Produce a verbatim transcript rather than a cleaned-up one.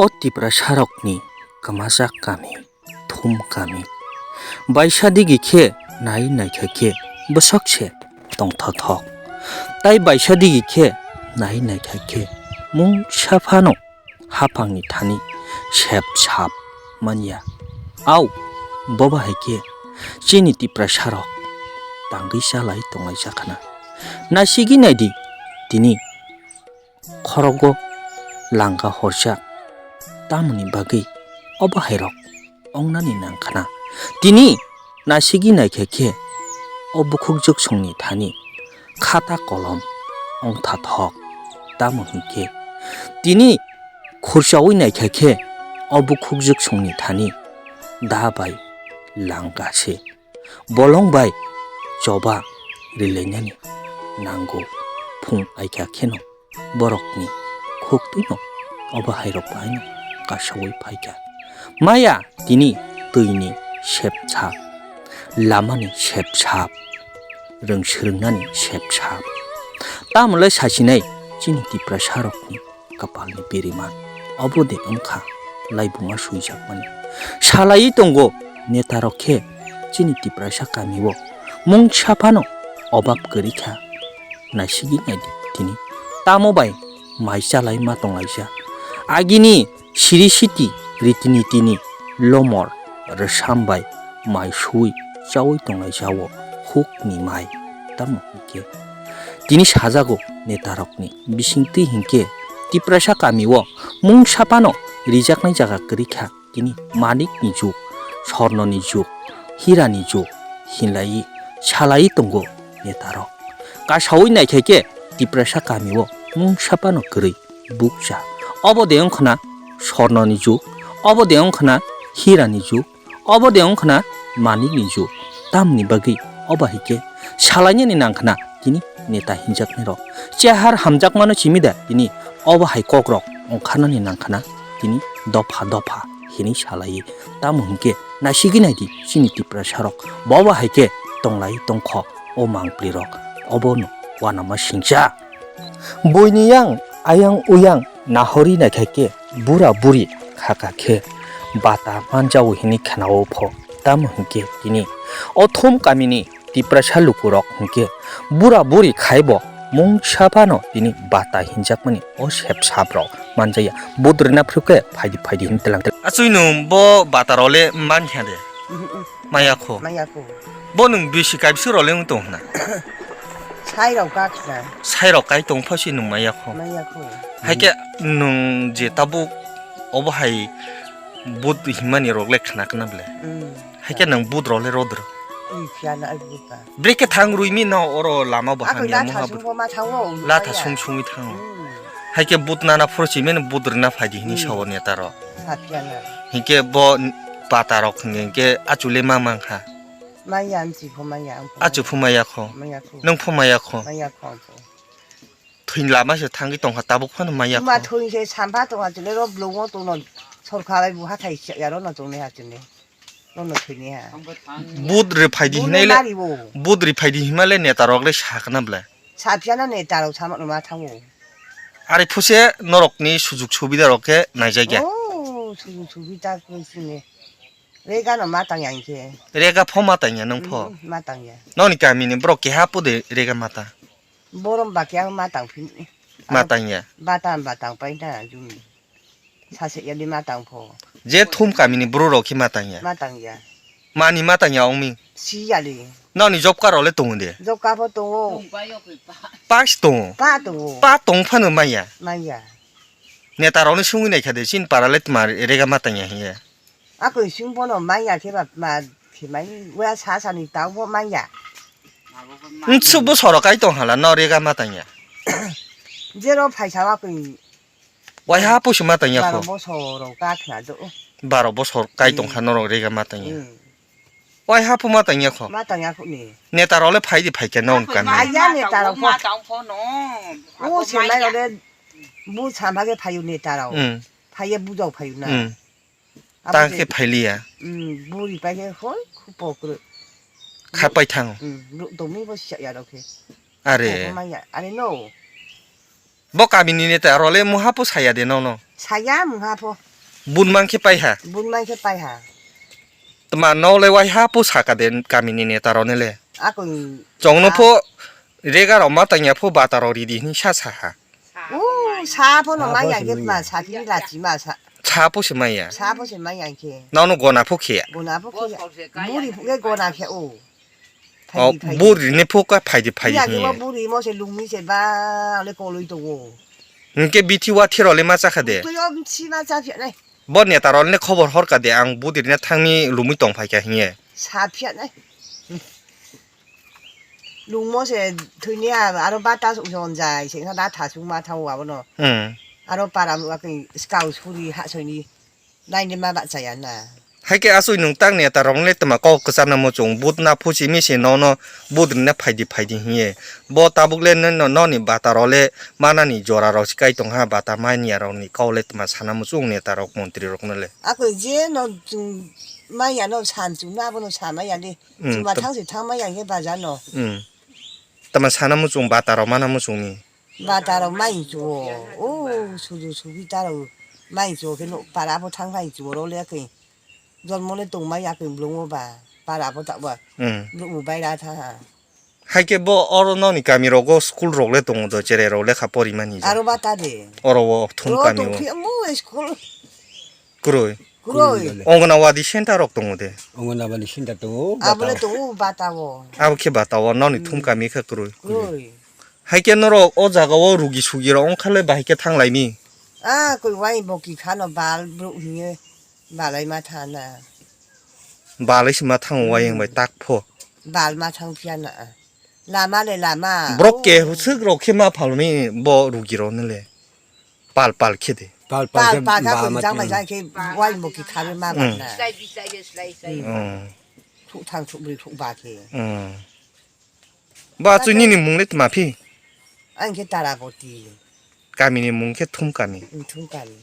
O Tiprasarokni kwmajak kami, Thum kami. Baisa digi khe nai naikha khe bwswk se tongthothok. Tai baisa digi khe nai naikha khe mungsa phano haphangni thani sep sap manya. Au, boba hai khe chini Tiprasarok tangwi chalai tonglaijak khna. Nasigwi naidi tini khorogo langka horjak, tamoni bagwi obo hairok ongnani nangkhna. Tini nasigwi naikha khe o bukhukjwk songni thani khata kolom ongtha thok, tamo hinkhe tini khurchaui naikha khe o bukhukjwk songni thani da bai langka se. Bolong bai choba rilainani nango. Phung aikha kheno borokni khuktwino obo hairok baino kasaui phaikha. Maya tini twini sepsa, lamani sepsa, rwng swrwngnani sepsa. Tamolai sasinai chini Tiprasarokni kapalni biriman. Obo de wngkha laibuma swijakmani. Salaiwi tongo netarok khe chini Tiprasa kamio mungsa phano obab kwrwi kha. Naisigwi naidi tini tamo bai mai chalai ma tonglaijak. Agini siri siti riti nitini lomor rwsam bai mai sui chaui tonglaijao hukni mai. Tamo hinkhe tini sajago netarokni bisingtwi hinkhe Tiprasa kamio mungsa phano rijaknai jaga kwrwi kha. Tini manikni jug, sornoni jug, hirani jug hinlaiwi salaiwi tongo netarok. Kasaui naikha khe Tiprasa kamio mungsa phano kwrwi bukcha. Obo de wngkhna sornoni jug, obo de wngkhna hirani jug, obo de wngkhna manikni jug. Tamni bagwi obo hai khe salainani nangkhna tini neta hinjaknairok. Chehar hamjakmano simi da tini obo hai kokrok ongkharnani nangkhna tini dopha dopha hinwi salaiwi. Tamo hinkhe naisigwi naidi chini Tiprasarok. Bobo hai khe tonglai tongkho o mangpilirok. Obono uanama singcha. Buini yang ayang uyang nahori naikha khe bura buri khaka khe bata manjao hinwi khnao pho. Tamo hinkhe tini o Thum kamini Tiprasa lukurok hinkhe bura buri khaibo mungsa phano tini bata hinjakmani o sep saprok manjaya. Budrina phirukhe phaidi phaidi hinwi tlang tlang. Achui nwng bo batarole mankha de? Mhm, mhm. Maya kho. Maya kho. Bo nwng bisi kaibsu role wng tong hwna? Sai rok kha khna. Sai rok kai tong pho si nwng maya kho. Maya kho. Hai khe nwng je tabuk obo hai but himani rok le khna khna ble. Mm. Hai khe nwng but role rodro. Ui, phiya na ai but ba. Bre khe thang rui mi no oro lama bo hamya mo ha but. Latha sum sum ma thango. Latha sum sum wi thango. Mm. Hai khe but nana phoro si men but rina phaidi hini. Mm. Sawo neta rok. Sa phiya na. Hinkhe bo pata rok hinkhe achule ma mang kha. Maya ang chi pho maya ang pho. Achu pho maya kho. Maya kho. Nwng pho maya kho. Maya kho ang pho. Thwin lama se thangwi tongkha tabuk phano maya kho. Ma thwin se sampha tongkha chwle ro blong o tongno sorkar bai buha thai ya ro no tongnai ha chwle. Ro no thwini ha. But re phaidi hinai le. But re phaidi hima le neta rok le sakna ble. Sa phiya no neta rok sama no ma thango. Are phuse norok ni sujug subida rok khe naijak ya. Oh, sujug subida khe sini. Rega no ma tang ya hinkhe. Rega pho ma tang ya nwng pho. Mm, ma tang ya. Noni kami ni borok keha pho de rega ma ta. Borom ba keha ma tang phi. Ma tang ya. Ba tang ba tang pai ta jum. Sa se ya di ma tang pho. Je Thum kami ni borok rok khe ma tang ya. Ma tang ya. Mani ma tang ya ong mi. Si ya di. Noni job card rok le tongo de. Job card pho tongo. Pas tongo. Pa tongo. Pa tong phano ma ya. Ma ya. Neta rok ni sungwi nai kha de chin para le tma rega ma tang ya hiye. Ako ising bono manya khe ba ma khe mai wa sa sa ni tau bo manya. Nsuk bo soro kai tong hala no rega ma tang ya. Jero phaisa wa koi. Wai ha pusu ma tang ya kho. Baro bosoro ka khna do. Baro bosor kai tong kha norok rega ma tang ya. Hmm. Wai ha pu ma tang ya kho. Ma tang ya kho ni. Neta rok le phai di phai khe no kami. Aya neta rok pho. Ma tang pho no. O se mai le bu sa ma khe phayu neta rok. Hmm. Phaiye bujao phayu na. Hmm. Abo ta khe phailiya. Mm, buri pai khe hoi, khupo kwrwi. Kha pai thango. Mm, ro-, tongwi bo siya ya rok khe. Are. Khupo manya, are no. Bo kamini neta role muha po saya de nono. Saya muha po. Bun man khe pai ha. Bun man khe pai ha. Tma no le wai ha po saka de kamini neta rok ne le. Akoi. Chong no pho rega rok ma tangya pho bata rok ridi hin sa sa ha. U sa pho no Sa mai pho ya si ke mai ma ya. Sa kiri la chi ma sa. Sa po se mai ya. Sa pho se mai ya ke. No no gona pho khe. Gona pho khe. Buri pho ke gona khe o. O, Phaidi, phaidi. Buri ni phuka phaidi, phaidi Iya, hiye. Kebo buri mo se lungmi se ba, ole koloi tongo. Hingke bithi wa thero le ma chakha de. Tui om si ma cha phia nai. Bo neta rol ne khobor hor ka de, ang buri ne thangni lumui tong phai kha hiye. Sa phia nai. Lungmo se thuni a, aro bata su jon jai, se na da tha sung ma thang wa bono. Hmm. Aro para mu akni skau suri ha soi ni. Naini ma ba chaya na. Hai khe asoi nwng tak neta rok le tma kok kwchana muchung but na phuchi mi se nono but rina phaidi phaidi hiye. Bo tabuk le no, no, noni bata rok le manani jora rok se kai tong ha bata manya rok ni kok le tma sana muchung neta rok montri rok no le. Ako je no chung manya no san chung na bo no sa manya de. Hmm, Chuma tam- thang se thang manya ye baja no. Hmm. Tma sana muchung bata rok mana muchung ni. Ba tarok mai chuo. O suju sugi tarok mai chuo khe no para bo thang phai chuo ro le khe. Jormo le tong mai ya khe blong o ba para bo ta ba. Hmm. Blong o bai ra tha ha. Hai khe bo oro noni kami rogo school rok le tongo do chere rok lekha pori mani ja. Aro ba ta de. Oro wo thum Ro kami tong o. Phi mo school. Kwrwi. Kwrwi. Anganawadi center rok tongo de. Anganawadi center tongo, Abo le bata o. Tongo bata o. Abo khe bata o, noni thum kami khe kwrwi. Kwrwi. Hai khe norok o jaga o rugi sugi rok ongkha le bahai khe thang lai mi. Ah, koi wai bo ki khano bal bro hiye balai ma thana. Balai se ma thango wai bai tak pho. Bal ma thang phiya na. Lama le lama. Borok ke husuk rok khe ma phalmi bo rugi rok ni le. Pal pal khe de. Pal pal Pal khe pal kha ba koi ma jang bai tong. Jang khe wai mo ki khabe ma Hmm. Ba na. Slai bi slai de slai slai. Hmm. Thuk thang thuk bri thuk ba khe. Hmm. Ba chu nini mung le tma phi? Ang khe Tarapoti. Kami ni mung khe Thum kami. Thum kami.